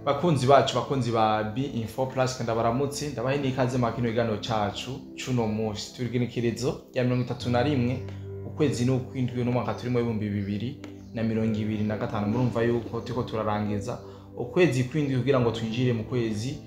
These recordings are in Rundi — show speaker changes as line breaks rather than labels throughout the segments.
Bakunzi bacu, bakunzi ba B Info Plus, ndabaramutse, ndabahe n'ikaze mu kino kiganiro cacu cuno munsi. Turi igenekerezo rya 31 ukwezi n'ukwindwi n'umwaka turimo 2025. Murumva yuko turiko turarangiza ukwezi kwindwi kugira ngo twinjire mu kwezi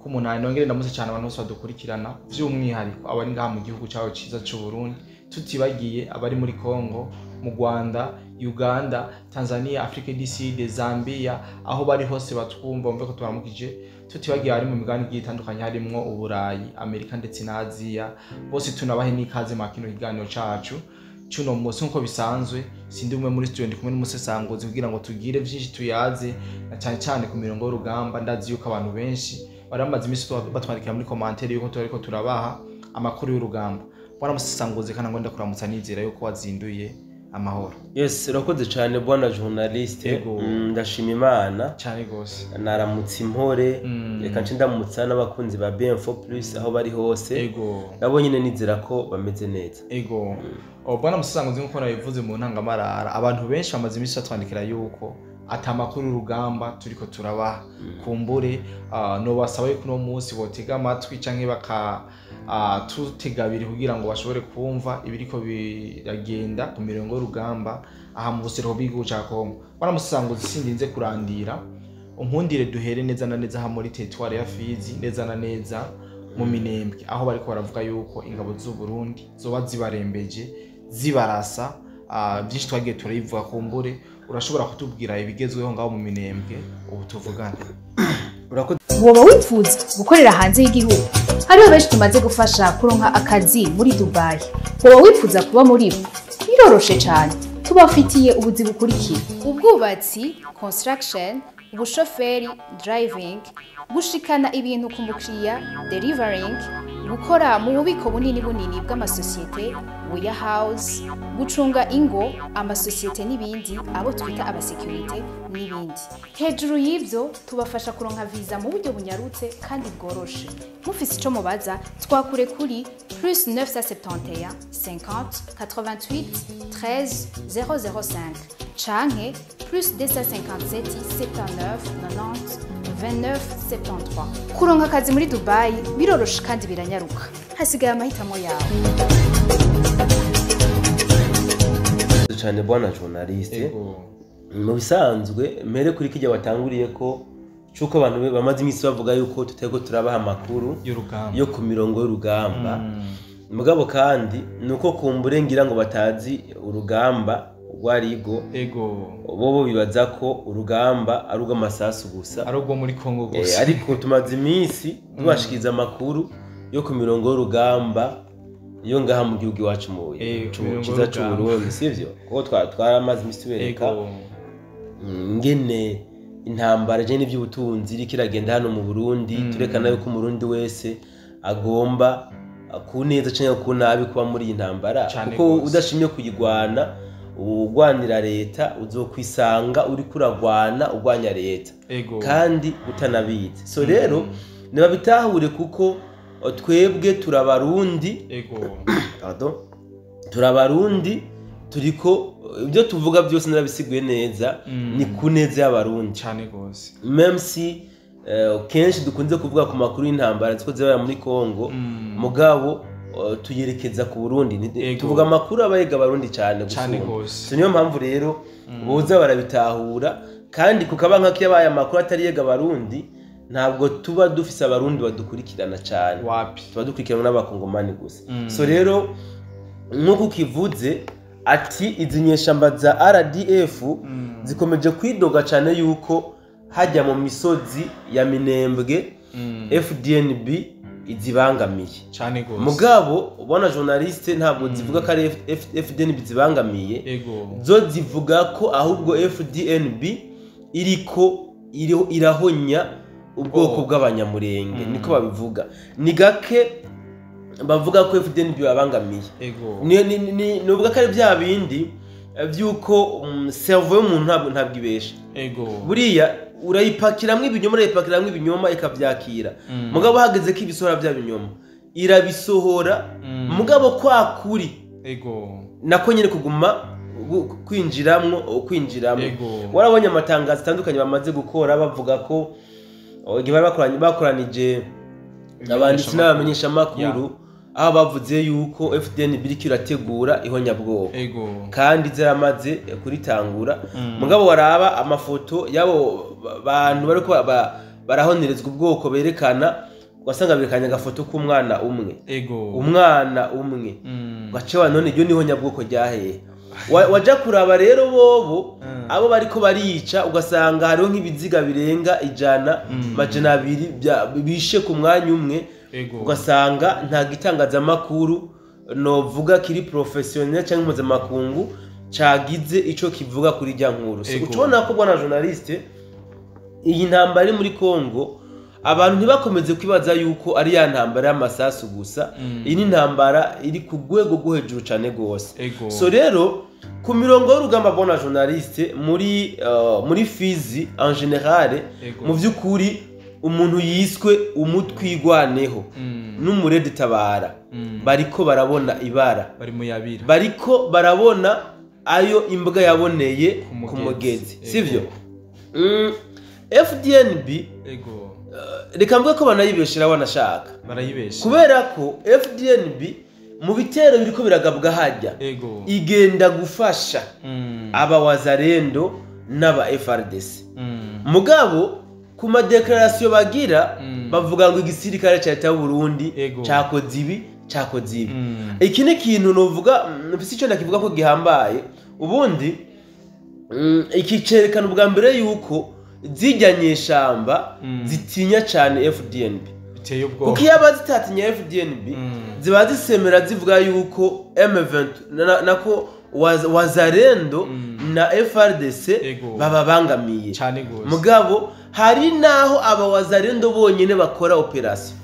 k'umunani. Nongere ndamutse cyane abantu bose badukurikirana, vy'umwihariko abari ngaha mu gihugu cawe ciza c'u Burundi, tutibagiye abari muri Congo, mu Rwanda, Uganda, Tanzania, Afrique du Sud, Zambia, aho bari hose batwumva, bumve ko tubaramukije, tutibagiye abari mu migabane igiye itandukanye harimwo Uburayi, Amerika ndetse na Aziya. Bose tunabahe n'ikaze mu kino kiganiro cacu cuno munsi. Nkuko bisanzwe, sindi umwe muri studio, ndi kumwe n'umusesanguzi kugira ngo tugire vyinshi tuyaze, na cyane cyane ku mirongo y'urugamba. Ndazi yuko abantu benshi bari bamaze iminsi batwandikira muri commentaire yuko turariko turabaha amakuru y'urugamba. Bwana musesanguzi, kana ngo ndakuramutsa, nizera yuko wazinduye amahoro.
Yes, urakoze cyane bwana journaliste.
Yego.
Ndashima Imana.
Cyane gose.
Naramutse impore. Reka nce ndamutsa n'abakunzi ba BM4 Plus aho bari hose. Nabo nyine nizera ko bameze neza.
Ego. Oh, bwana musesanguzi, nkuko nabivuze mu ntangamarara, abantu benshi bamaze iminsi batwandikira yuko ata makuru y'urugamba turiko turabaha. Kumbure nobasaba yuko uno munsi botega amatwi canke baka tutega abiri kugira ngo bashobore kumva ibiriko biragenda ku mirongo y'urugamba aha mu buseruko bw'igihugu ca Kongo. Bwana musesanguzi, sindinze kurandira, unkundire duhere neza na neza aha muri territoire ya Fizi, neza na neza mu Minembwe, aho bariko baravuga yuko ingabo z'u Burundi zoba zibarembeje, zibarasa. Byinshi twagiye turabivuga. Kumbure urashobora kutubwira ibigezweho ngaho mu Minembwe ubu tuvugana?
Urakoze.
Woba wifuza gukorera hanze y'igihugu? Hariho benshi tumaze gufasha kuronka akazi muri Dubai. Woba wifuza kuba muri bo? Biroroshe cyane, tubafitiye ubuzi bukurikira: ubwubatsi, construction, ubushoferi, driving, gushikana ibintu ku mukiriya, delivering, gukora mu bubiko bunini bunini bw'amasosiyete, warehouse, gucunga ingo, amasosiyete n'ibindi, abo twita abasekirite n'ibindi. Hejuru y'ibyo, tubafasha kuronka viza mu buryo bunyarutse kandi bworoshe. Mufise ico mubaza, twakure kuri +971 50 88 13 005 canke +257 79 90 29 73. Kuronka akazi muri Dubai biroroshe kandi biranyaruka, hasigaye amahitamo yawe.
Cyane bwana journaliste.
Ego.
Mu bisanzwe, mpere kuri kijya watanguriye ko cuko abantu bamaze iminsi bavuga yuko tutariko turabaha amakuru
y'urugamba
yo ku mirongo y'urugamba. Mugabo kandi nuko kumbure ngira ngo batazi urugamba rwarigo. Bobo bibaza ko urugamba ari urw'amasasu gusa.
Ari urwo muri Kongo gusa.
Ariko tumaze iminsi tubashikiriza amakuru yo ku mirongo y'urugamba yo ngaha mu gihugu iwacu mu
ku mirongo
ciza c'u
y'urugamba.
Burundi, sivyo? Kuko twaramaze iminsi tubereka ngene intambara ijanye n'ivy'ubutunzi iriko iragenda hano mu Burundi, turekana yuko umurundi wese agomba ku neza canke ku nabi kuba muri iyi ntambara,
Cane
kuko
gose.
udashimye kuyigwana ugwanira leta, uzokwisanga uriko uragwana urwanya leta kandi utanabizi. So rero ntibabitahure kuko twebwe turabarundi, pardon, turabarundi, turiko ibyo tuvuga byose narabisiguye neza, ni ku neza y'abarundi.
Cane gose.
Même si kenshi dukunze kuvuga ku makuru y'intambara ziko zibera muri Congo, mugabo tuyerekeza ku Burundi. Tuvuga amakuru abayega abarundi cyane
Cane
gusumba.
gose.
So niyo mpamvu rero boza barabitahura, kandi kukaba nk'ako yabaye amakuru atari yega abarundi, ntabwo tuba dufise abarundi badukurikirana cyane.
Wapi.
Tuba dukurikiranwa n'abakongomani gusa. So rero nk'uko ukivuze ati izi nyeshamba za RDF zikomeje kwidoga cyane yuko hajya mu misozi ya Minembwe FDNB izibangamiye.
Cane gose.
Mugabo ubona journaliste, ntabwo zivuga ko ari FDNB zibangamiye. Zo zivuga ko ahubwo FDNB iriko irahonya ubwoko bw'abanyamurenge, niko babivuga. Ni gake bavuga ko FDNB babangamiye. Ni nubwo ko ari bya bindi by'uko cerveau y'umuntu ntabwo ibesha. Buriya urayipakiramwo ibinyoma, urayipakiramwo ibinyoma ikavyakira, mugabo hageze ko ibisohora bya binyoma irabisohora, mugabo kwa kuri nako nyine kuguma kwinjiramwo kwinjiramwo. Warabonye amatangazo atandukanye bamaze gukora bavuga ko Igihe bari bakoranije abanditsi n'abamenyeshamakuru, aho bavuze yuko FDNB iriko irategura ihonyabwoko kandi zaramaze kuritangura. Mugabo waraba amafoto y'abo bantu bariko barahonerezwa ubwoko berekana, ugasanga berekanye agafoto k'umwana umwe, umwana umwe, ugaca none iryo ni ihonyabwoko ryahehe? Waja kuraba rero bobo abo bariko barica, ugasanga hariho nk'ibiziga birenga 100, 200 bishe ku mwanya umwe. Ugasanga nta gitangazamakuru novuga kiri professionnel cyangwa mpuzamakungu cagize ico kivuga kuri rya nkuru. Ucubona ko bwana journaliste, iyi ntambara iri muri Congo, abantu ntibakomeze kwibaza yuko ari ya ntambara y'amasasu gusa. Iyi ni intambara iri ku rwego rwo hejuru cane gose. So rero ku mirongo y'urugamba, bwana journaliste, muri Fizi en général, mu vy'ukuri umuntu yiswe umutwigwaneho n'umurede tabara bariko barabona ibara,
bari muyabira,
bariko barabona ayo imbwa yaboneye ku mugezi, sivyo? FDNB reka mvuge ko banayibeshera, wanashaka
barayibesha,
kubera ko FDNB mu bitero biriko biragabwa hajya igenda gufasha aba wazarendo n'aba FRDC. Mugabo ku ma declaration bagira bavuga ngo igisirikare ca leta y'u Burundi cakoze ibi, cakoze ibi. Iki ni ikintu novuga mfise ico ndakivuga ko gihambaye. Ubundi iki cerekana ubwa mbere yuko zijya nyeshamba zitinya cyane FDNB.
Biteye ubwoba.
Kuko iyo aba zitatinya FDNB ziba zisemera zivuga yuko M20 nako wazarendo na FRDC bababangamiye
cyane gose.
Mugabo hari naho aba wazarendo bonyene bakora operation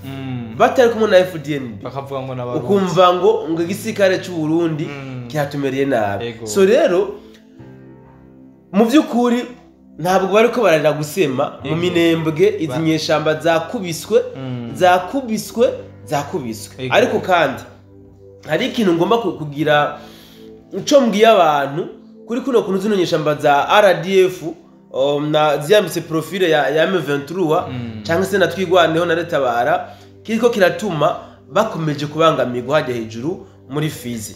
batari kumwe na FDNB,
bakavuga ngo n'abarundi,
ukumva ngo igisirikare cy'u Burundi cyatumereye nabi. So rero mu by'ukuri ntabwo bariko bararira gusema mu minembwe izi nyeshamba zakubiswe, zakubiswe, zakubiswe. Ariko kandi hari ikintu ngomba kugira ico mbwiye abantu kuri kuno kuntu zino nyeshamba za RDF na ziyambitse profile ya M23 cyangwa se na twigwaneho na Retabara, kiriko kiratuma bakomeje kubangamirwa hajya hejuru muri Fizi.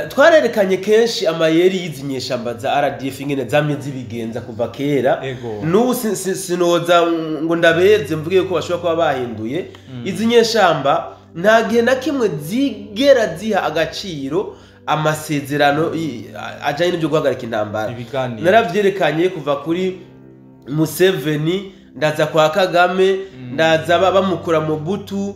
Twarerekanye kenshi amayeri y'izi nyeshamba za RDF ingene zamye zibigenza kuva kera. N'ubu sinoza ngo ndabeze mvuge ko bashobora kuba bahinduye. Izi nyeshamba nta gihe na kimwe zigera ziha agaciro amasezerano ajanye n'ibyo guhagarika intambara. Naravyerekanye kuva kuri Museveni, ndaza kwa Kagame, ndaza bamukura mu Butu,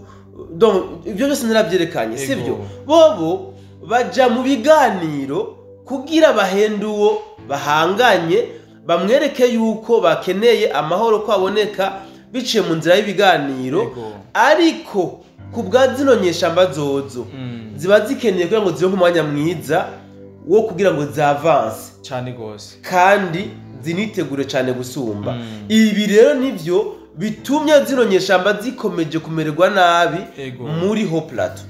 donc ibyo byose naravyerekanye, sivyo? Bobo baja mu biganiro kugira bahenduwo bahanganye, bamwereke yuko bakeneye amahoro ko aboneka biciye mu nzira y'ibiganiro. Ariko kubwa zino nyeshamba zozo ziba zikeneye kugira ngo zibe umwanya mwiza wo kugira ngo zavanse
cyane gose,
kandi zinitegure cyane gusumba. Ibi rero nivyo bitumye zino nyeshamba zikomeje kumererwa nabi muri Haut Plateau.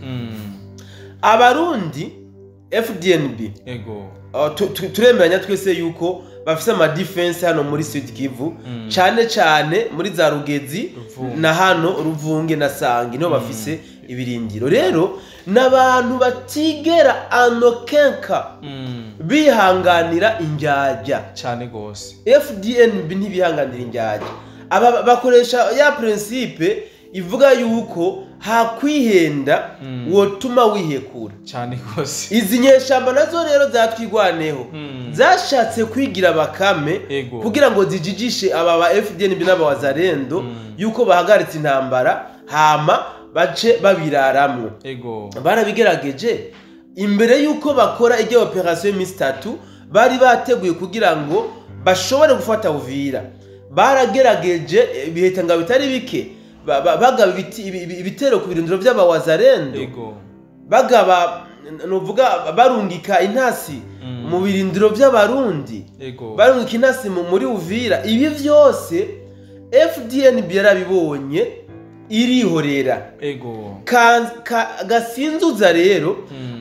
Abarundi FDNB turemeranya twese yuko bafise ama defense hano muri Sud Kivu, cyane cyane muri za Rugezi na hano Ruvunge na Sangi niho bafise ibirindiro. Rero n'abantu batigera anokenka bihanganira injyajya
cyane gose.
FDNB ntibihanganira injyajya. Aba bakoresha ya principe ivuga yuko hakwihenda wotuma wihekura
cyane gose.
Izi nyeshamba nazo rero zatwigwaneho zashatse kwigira bakame kugira ngo zijijishe aba ba FDNB n'abawazarendo yuko bahagaritse intambara, hama bace babiraramwo. Barabigerageje imbere yuko bakora ijya operation y'imisi 3 bari bateguye kugira ngo bashobore gufata Uvira. Baragerageje bihita ngo bitari bike, bagaba ibitero ku birindiro by'abawazarendo, bagaba nuvuga barungika intasi mu birindiro by'abarundi, barungika intasi muri Uvira. Ibi byose FDNB yarabibonye, Irihorera.
Ego.
Gasinzuza rero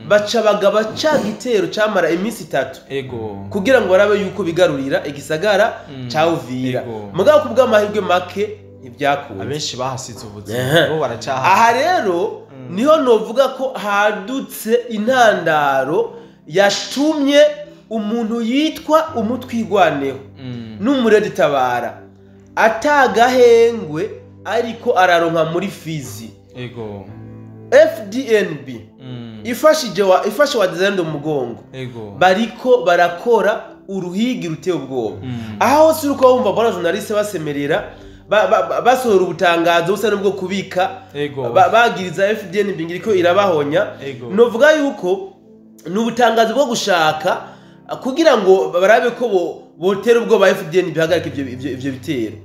baca bagaba ca gitero camara iminsi 3.
Ego.
Kugira ngo barabe yuko bigarurira igisagara ca Uvira. Mugabo kubw'amahirwe make ntibyakunze.
Abenshi bahasize ubuzima bo baracaha.
Aha rero niho novuga ko hadutse intandaro yatumye umuntu yitwa umutwigwaneho n'umuredi tabara atagahengwe ariko araronka muri Fizi.
Ego.
FDNB ifashe wa Dezendo mugongo.
Ego.
Bariko barakora uruhigi ruteye ubwoba. Aho hose uriko wumva bwana journaliste basemerera basohora ubutangazo busa nubwo kubika bagiriza FDNB ngiriko irabahonya. Novuga yuko nubutangazo bwo gushaka kugira ngo barabe ko botera ubwoba FDNB bihagarika ivyo bitero.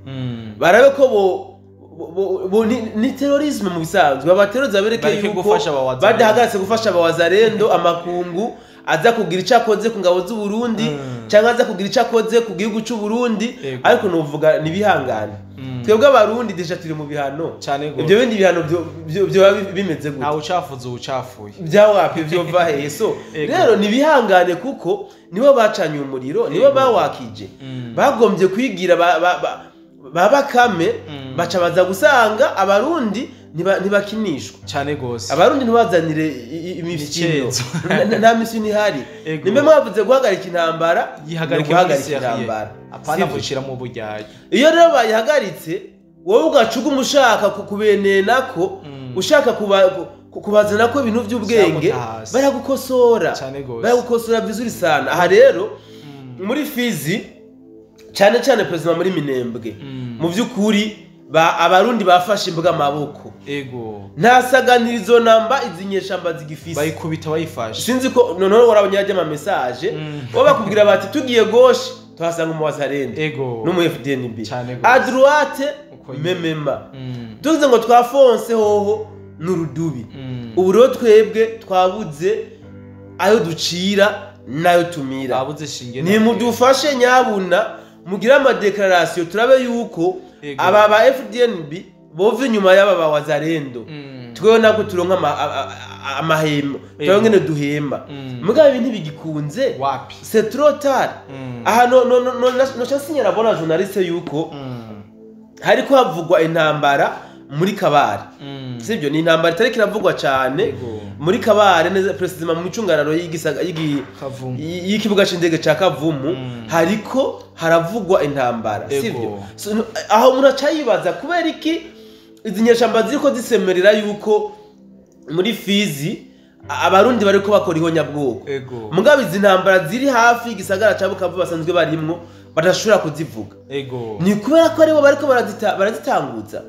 Barabe ko ni terrorisme mu bisanzwe abateroza bereke yuko badahagaritse gufasha abawazarendo amakungu aza kugira icakoze ku ngabo z'u Burundi cyangwa aza kugira icakoze ku gihugu cy'u Burundi, ariko novuga nibihangane. Twebwe abarundi deja turi mu bihano ibyo bindi bihano byo bimeze gute?
Nta ucafuza ucafuye
byawapi byova he? So rero nibihangane kuko nibo bacanye umuriro, nibo bawakije, bagombye kwigira babakame baca baza gusanga abarundi ntibakinishwa
cyane gose.
Abarundi ntibazanire imikino, nta misini ihari. Nimbe mwavuze guhagarika intambara,
yihagarika intambara, apana gushira mu buryaye.
Iyo rero bayihagaritse wowe ugacuga umushaka kubenenako ushaka kubazana ko ibintu by'ubwenge, baragukosora baragukosora vizuri sana. Aha rero muri Fizi cyane cyane president muri Minembwe mu by'ukuri abarundi bafashe imbuga amaboko.
Ego.
Ntasaganirizo namba izinyeshamba zigifise
bayikubita bayifashe.
Sinzi ko noneho warabonye ajya ama message bo bakubwira bati tugiye gauche tuhasanga umuwazarende no mu FDNB, à droite memema tuvuze ngo twafonse hoho n'urudubi. Ubu rero twebwe twabuze ayo ducira nayo tumira.
Abuze shinge.
Ni mudufashe nyabuna mugira ama declaration turabe yuko aba ba FDNB bova inyuma y'aba ba wazarendo. Twewe nako turonka amahema, turonka ngene duhema. Mugabo ibintu bigikunze
wapi?
C'est trop tard. Aha no chasinyara bona journaliste yuko hariko havugwa intambara muri Kabare. Sivyo, ni intambara itari kiravugwa cyane muri Kabare neza president mu micungararo y'igisaga y'ikibuga c'indege ca Kavumu hariko haravugwa intambara, sivyo? So, aho umuntu acayibaza kubera iki izi nyeshamba ziriko zisemerera yuko muri Fizi abarundi bariko bakora ihonyabwoko, mugabo izi ntambara ziri hafi igisagara ca Bukavu basanzwe barimwo badashobora kuzivuga. Ni kubera ko aribo bariko barazitanguza.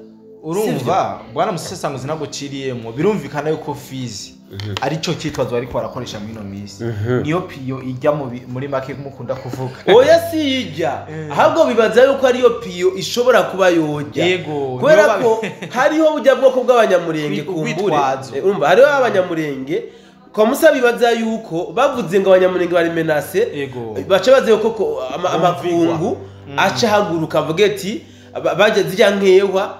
Urumva bwana musesanguzi ntabwo ciriyemo, birumvikana yuko Fizi arico kitwazo ariko barakoresha muri ino minsi. Niyo piyo ijya muri make mukunda kuvuga.
Oya si ijya, ahubwo bibaza yuko ariyo piyo ishobora kuba yojya. Kubera ko hariho bujya bwoko bw'abanyamurenge kumbure. Urumva hariho abanyamurenge kwa Musa bibaza yuko bavuze ngo abanyamurenge bari menace, baca baze koko amakungu aca haguruka avuge ati bajya zijya nkewa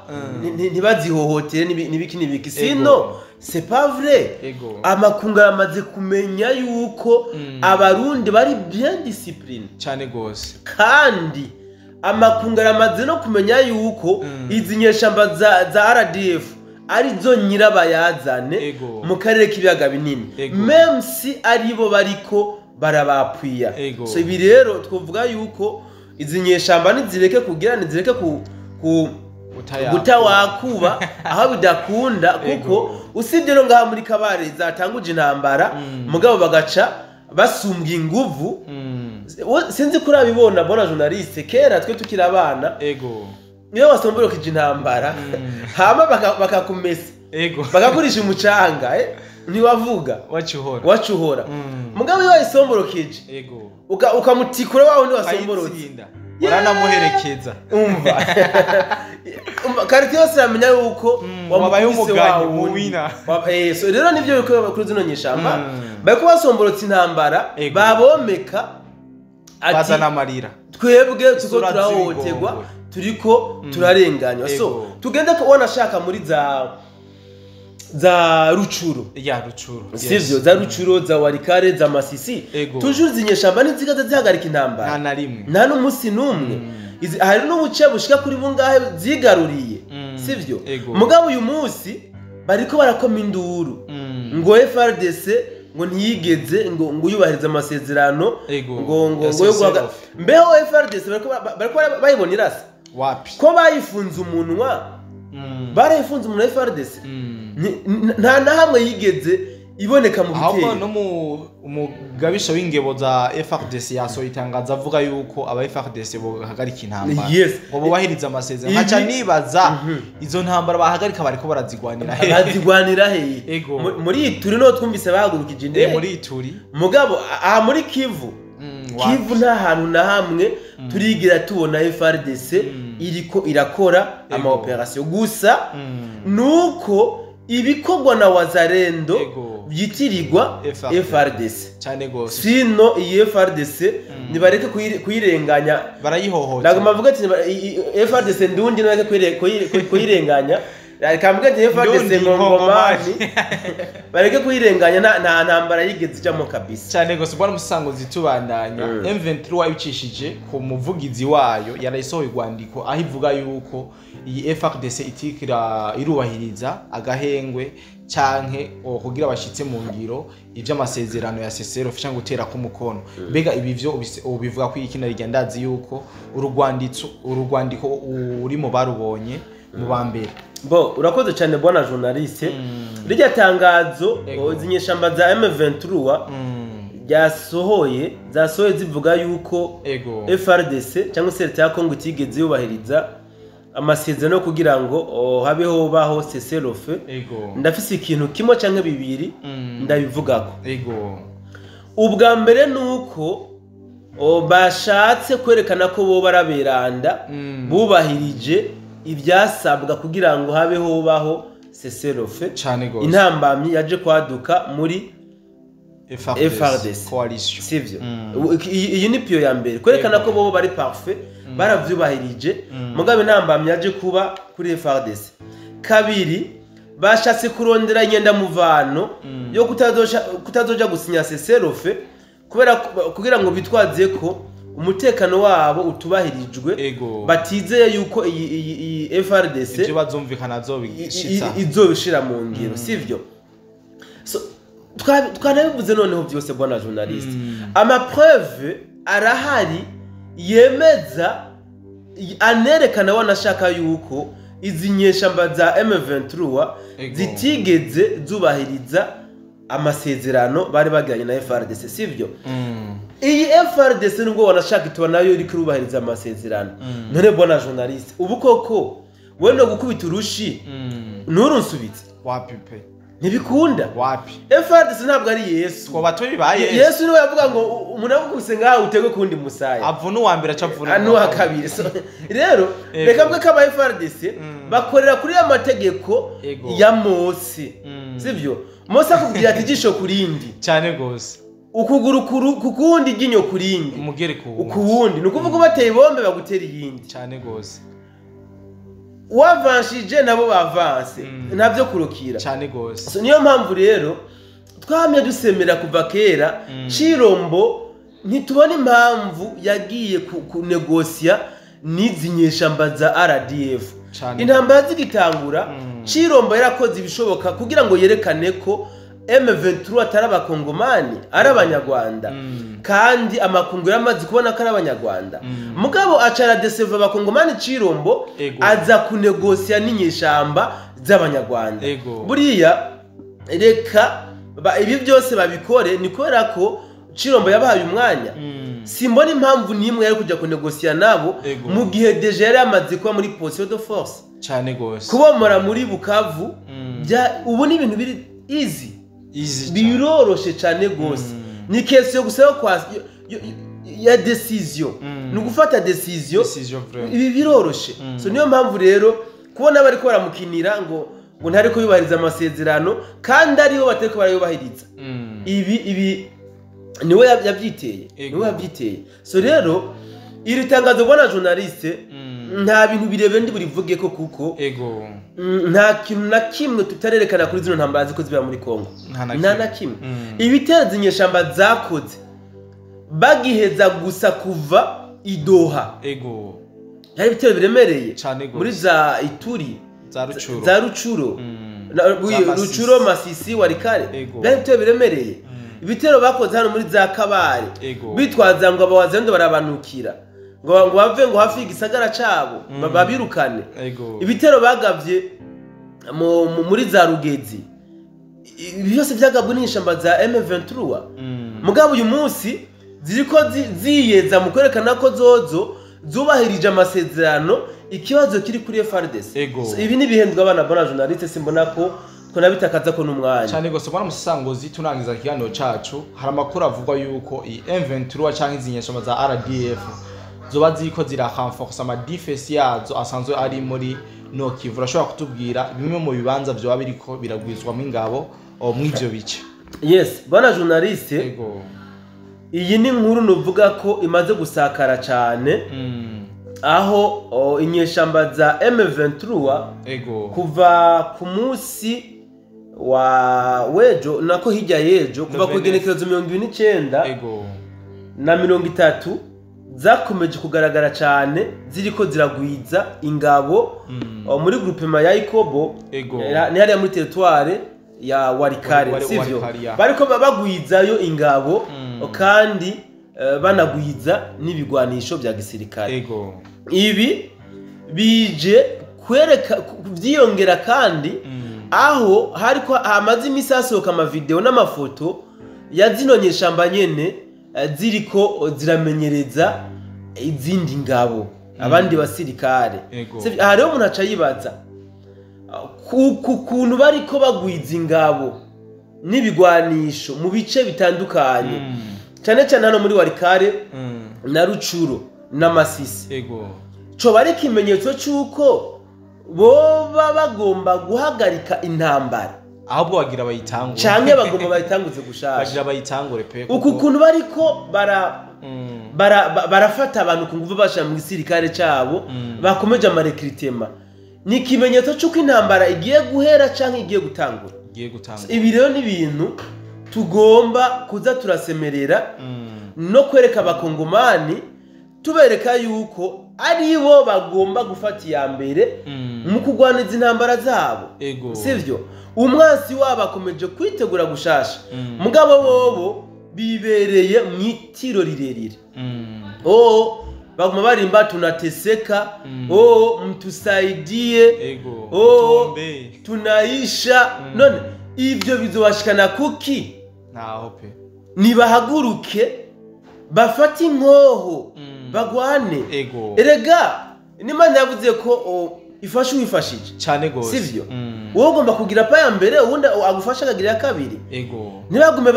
ntibazihohotere nibiki nibiki. Sino c'est pas vrai. Amakungu aramaze kumenya yuko abarundi bari bien discipline
cyane gose,
kandi amakungu aramaze no kumenya yuko izi nyeshamba za RDF arizo nyirabayazane mu karere k'ibiyaga binini, même si aribo bariko barabapwiya. So ibi rero twovuga yuko izi nyeshamba nizireke kugira nizireke ku guta wakuba aho bidakunda, kuko usibye no ngaha muri Kabare zatanguje intambara mugabo bagaca basumbwa inguvu. Sinzi kuri abibona bona journaliste kera twe tukiri abana, niyo wasomborokije intambara hama bakakumesa bakakurisha umucanga, ntiwavuga wacuhora. Mugabo iyo wayisomborokije ukamutikura wawe ndi wasomborotse
waranamuherekeza.
Umva karite yose ramenya yuko
wabaye umuganyi mu wina.
So rero nivyo biko kuri zino nyeshamba bariko basomborotse intambara babomeka
bazana amarira,
twebwe tuko turahohoterwa, Turiko turarenganywa. So tugende ko wanashaka muri za Rucuru,
ya Rucuru,
sivyo? Za Rucuru, za Warikare, za Masisi, toujours zinyeshamba ntizigaze zihagarika intambara,
nta na rimwe,
nta n'umunsi n'umwe. Hari n'ubuce bushika kuri bungahe zigaruriye, sivyo? Mugabo uyu munsi bariko barakoma induru ngo FRDC ngo ntiyigeze ngo yubahirize amasezerano, ngo ngo mbeho FRDC bariko bayibona irasa
wapi?
Ko bayifunze umunwa, barayifunze umunwa FRDC, nta na hamwe yigeze iboneka mu bitero.
Ahubwo no umugabisha w'ingebo za FRDC yasohoye itangazo avuga yuko aba FRDC bohagarika intambara, ngo bubahirize amasezerano. Nkaca nibaza izo ntambara bahagarika bariko barazigwanira
he? Bazigwanira he? Muri Ituri no twumvise bahagurukije indege
muri Ituri,
mugabo aha muri Kivu, Kivu nta hantu na hamwe turigira tubona FRDC iriko irakora ama operation. Gusa nuko ibikorwa na Wazalendo byitirirwa FRDC
cyane gose,
sino iyi FRDC nibareke kuyirenganya,
barayihohotera.
Nagoma mvuga ati FRDC ndundi nibareke kuyirenganya, reka mvuga ati FRDC ngongomani bareke kuyirenganya, nta ntambara yigeze ijamo kabisa
cyane gose. Bwana Musango zitubandanya, M23 ibicishije ku muvugizi wayo yarayisohoye urwandiko aho ivuga yuko iyi FRDC itikira irubahiriza agahengwe canke kugira bashitse mu ngiro ivy'amasezerano ya CCR cyangwa gutera ku mukono. Mbega ibi vyo ubivuga ko ikina rigendazi yuko urugwandiko uri mu barubonye mu bambere?
Bo urakoze cyane bwana journaliste. Rijya tangazo zinyeshamba za M23 ryasohoye zasohoye zivuga yuko FRDC cyangwa se leta ya Kongo itigeze yubahiriza amasezerano kugira ngo habeho baho cessez-le-feu. Ndafise ikintu kimwe canke bibiri ndabivugako. Ubwa mbere nuko bashatse kwerekana ko bo baraberanda bubahirije ibyasabwa kugira ngo habeho baho cessez-le-feu. Intambamyi yaje kwaduka muri FRDC
coalition,
sivyo? Iyi ni piyo ya mbere kwerekana ko bo bari parfait, baravyubahirije. Mugabe intambamyi yaje kuba kuri FRDC. Kabiri, bashatse kurondera inyenda muvano yo kutazoja gusinya cessez-le-feu kubera kugira ngo bitwaze ko umutekano wabo utubahirijwe, batizeye yuko iyi FRDC
ibyo bazumvikana azobishitsa
izobishira mu ngiro, sivyo? So twanabivuze noneho byose bwana journaliste, ama preuve arahari yemeza anerekana wanashaka yuko izi nyeshamba za M23 zitigeze zubahiriza amasezerano bari bagiranye na FRDC, sivyo? Iyi FRDC nubwo wanashaka itwa nayo iri kurubahiriza amasezerano. None bwana journaliste, ubu koko we no gukubita urushi nturunsubitse
wapi pe?
Ntibikunda
wapi?
FRDC ntabwo ari Yesu.
Twoba tubibaye
Yesu niwe yavuga ngo umuntu agukubise ngaho utegwe kundi musaya,
avuna uwa mbere acavuna
n'uwa kabiri. Rero reka mbwe ko aba FRDC bakorera kuri ya mategeko ya Mose, sivyo? Mose akubwira ati ijisho kurindi
cyane gose,
ukuguru kukundi, iryinyo kurindi,
umugere
kuwundi. Nukuvuga bateye bombe bagutera iyindi
cyane gose,
wavanshije nabo bavanse, ntabyo kurukira
cyane gose.
So niyo mpamvu rero twamye dusemera kuva kera Chirombo ntitubona impamvu yagiye kunegosia n'izi nyeshamba za RDF. Intambara zigitangura, Chirombo yarakoze ibishoboka kugira ngo yerekane ko M23 atari abakongomani, ari abanyarwanda. Kandi amakungu yaramaze kubona ko ari abanyarwanda. Mugabo acara deceive abakongomani Chirombo aza kunegosia n'inyeshamba z'abanyarwanda. Buriya reka ibi byose babikore ni kubera ko Chirombo yabahaye umwanya. Simbona impamvu nimwe yari kujya kunegosia nabo mu gihe deje yari amaze kuba muri position de force
cyane gose.
Kubomora muri Bukavu ubu ni ibintu biri easy, biroroshe cyane gose. Ni question gusa yo ya decision, ni gufata decision, ibi biroroshe. So niyo mpamvu rero kubona bari ko baramukinira ngo ntari ko yubahiriza amasezerano kandi aribo batari ko barayubahiriza. Ibi niwe yabyiteye, niwe yabyiteye. So rero iri tangazo bwana journaliste Nta bintu birebire ndi burivuge ko kuko
Ego.
Nta kintu na kimwe tutarerekana kuri zino ntambara ziko zibera muri Kongo.
Nta
Na kimwe. Ibitero inyeshamba zakoze bagiheza gusa kuva i Doha.
Ego.
Hari ibitero biremereye muri za Ituri, za Rucuro, Rucuro, Masisi, Walikale. Byari ibitero biremereye. Ibitero bakoze hano muri za Kabare bitwaza ngo abawazendo barabanukira ngo bave ngo hafi igisagara cabo babirukane. Ibitero bagavye muri za Rugezi byose byagabwe n'inyeshamba za M23. Mugabo uyu munsi ziriko ziyeza mu kwerekana ko zozo zubahirije amasezerano, ikibazo kiri kuri FARDC. So, ibi ni bihendwa abana bona journaliste, simbona ko twonabitakaza ko n'umwanya
cyane gose. Bwana Musangozi, tunangiza ikiganiro cacu, hari amakuru avugwa yuko iyi M23 canke izi nyeshamba za RDF zoba ziriko zirarenforce ama defense yazo asanzwe ari muri Nord Kivu. Urashobora kutubwira bimwe mu bibanza vyoba biriko biragwizwamo ingabo mw'ivyo bice?
Yes, bwana journaliste.
Ego.
Iyi ni nkuru nuvuga ko imaze gusakara cyane, aho inyeshamba za M23
Ego.
kuva ku munsi wa wejo nako hirya yejo kuva ku genekerezo 29
Ego.
na 30 zakomeje kugaragara cyane ziriko ziragwiza ingabo muri groupement ya Ikobo.
Ego.
Ni hariya muri territoire ya Walikale, sivyo? Bariko bagwizayo ingabo kandi banagwiza n'ibigwanisho bya gisirikare.
Ego.
Ibi bije kwereka vyiyongera kandi aho hariko hamaze imisi hasohoka amavideo n'amafoto ya zino nyeshamba nyene ziriko ziramenyereza izindi ngabo, abandi basirikare. Aha rero umuntu aca yibaza ku kuntu bariko bagwiza ingabo n'ibigwanisho mu bice bitandukanye, cyane cyane hano muri Walikale na Rucuro na Masisi.
Ego.
Co bari ikimenyetso cy'uko boba bagomba guhagarika intambara,
ahubwo bagira bayitangure
canke bagomba bayitanguze gushasha,
bagira bayitangure pe.
Uku kuntu bariko barafata abantu ku nguvu bashira mu gisirikare cabo, bakomeje amarekritema, ni ikimenyetso cy'uko intambara igiye guhera canke igiye gutangura. Ibi rero ni ibintu tugomba kuza turasemerera no kwereka abakongomani, tubereka yuko aribo bagomba gufata iya mbere mu kurwaniza intambara zabo. Sivyo? Umwansi wabo akomeje kwitegura gushasha, mugabo bobo bibereye mu itiro rirerire. Baguma barimba tunateseka, mtusaidie, tunaisha. None ivyo bizobashikana kuki?
Ntaho pe.
Nibahaguruke bafate inkoho bagwane. Erega n'Imana yavuze ko ifasha uwifashije
cyane gose,
sivyo? Wowe ugomba kugira pa ya mbere, uwundi agufasha akagira ya kabiri. Ntibagume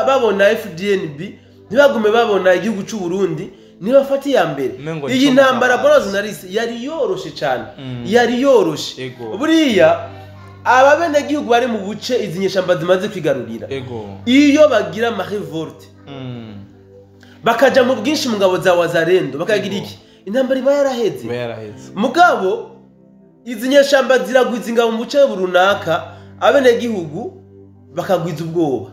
babona FDNB, ntibagume babona igihugu cy'u Burundi, nibafate iya mbere. Iyi ntambara bwana journaliste yari yoroshe cyane, yari yoroshe. Buriya ababenegihugu bari mu buce izi nyeshamba zimaze kwigarurira, iyo bagira ama revolte bakaja mu bwinshi mu ngabo za Wazalendo bakagira iki, intambara iba yaraheze. Mugabo izi nyeshamba ziragwiza ingabo mu buce runaka, abenegihugu bakagwiza ubwoba.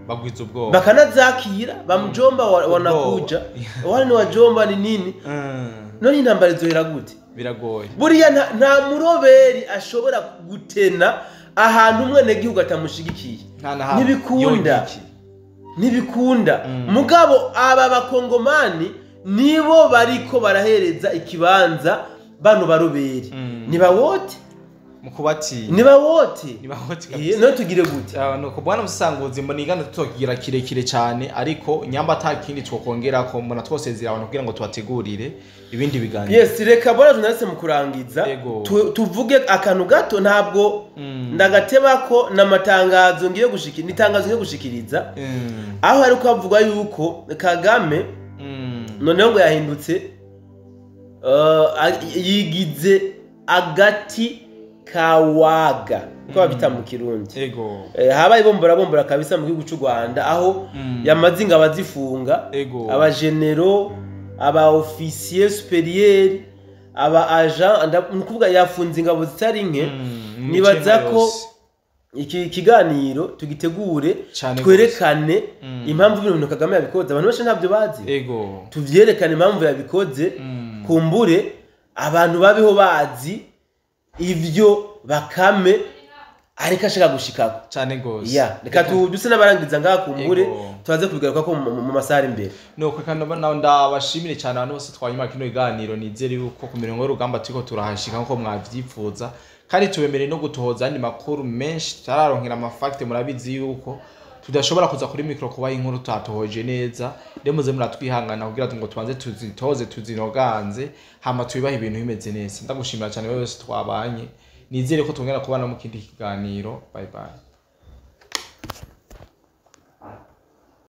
Bagwiza ubwoba
bakanazakira bamjomba wanakuja wale ni wajomba ni nini. None intambara izohera gute?
Biragoye.
Buriya nta muroberi ashobora gutena ahantu umwenegihugu atamushigikiye, ntibikunda, ntibikunda. Mugabo aba bakongomani nibo bariko barahereza ikibanza bano baroberi. Niba wote
mukubati,
niba wote
no
tugire gute?
Nuko bwana Musanguzi, mbona igana tutokigira kirekire cyane, ariko nyamba atakindi twokongera ko mbona twosezera abantu kugira ngo tubategurire ibindi biganiro.
Yes, reka bwana journaliste mu kurangiza tuvuge akantu gato, ntabwo ndagateba ko namatangazo ngiye gushikira, nitangazo ngiye gushikiriza, aho ariko havugwa yuko Kagame noneho ngo yahindutse, yigize agati kawaga uko babita mu Kirundi.
Ego.
Habaye bombora bombora kabisa mu gihugu cy'u Rwanda, aho yamaze ingabo azifunga, abagenero, aba officier supérieur, Aba agent, ni ukuvuga yafunze ingabo zitari nke.
Mu
Nibaza
mice
ko
yose.
iki kiganiro tugitegure,
Cane.
twerekane impamvu bino bintu Kagame yabikoze. Abantu benshi ntabyo bazi. Tuvyerekane impamvu yabikoze, kumbure abantu babeho bazi ivyo Bakame ariko ashaka gushikako.
Cane gose.
Ya, reka duse n'abarangiza ngaha, kumbure tubaze kubigaruka ko mu masaha ari imbere.
Nuko reka ndabashimire cyane abantu bose twanyuma kino kiganiro. Nizere yuko ku mirongo y'urugamba turiko turahashika nkuko mwavyifuza, kandi tubemereye no gutohoza andi makuru menshi tutararonkera ama facts. Murabizi yuko tudashobora kuza kuri micro kubaha inkuru tutatohoje neza. Rero muze muratwihangana kugira ngo tubanze tuzitoze, tuzinoganze, hama tubibahe ibintu bimeze neza. Ndagushimira cyane wewe wese twabanye. Nizere ko tongera kubana mu kindi kiganiro. Bye bye.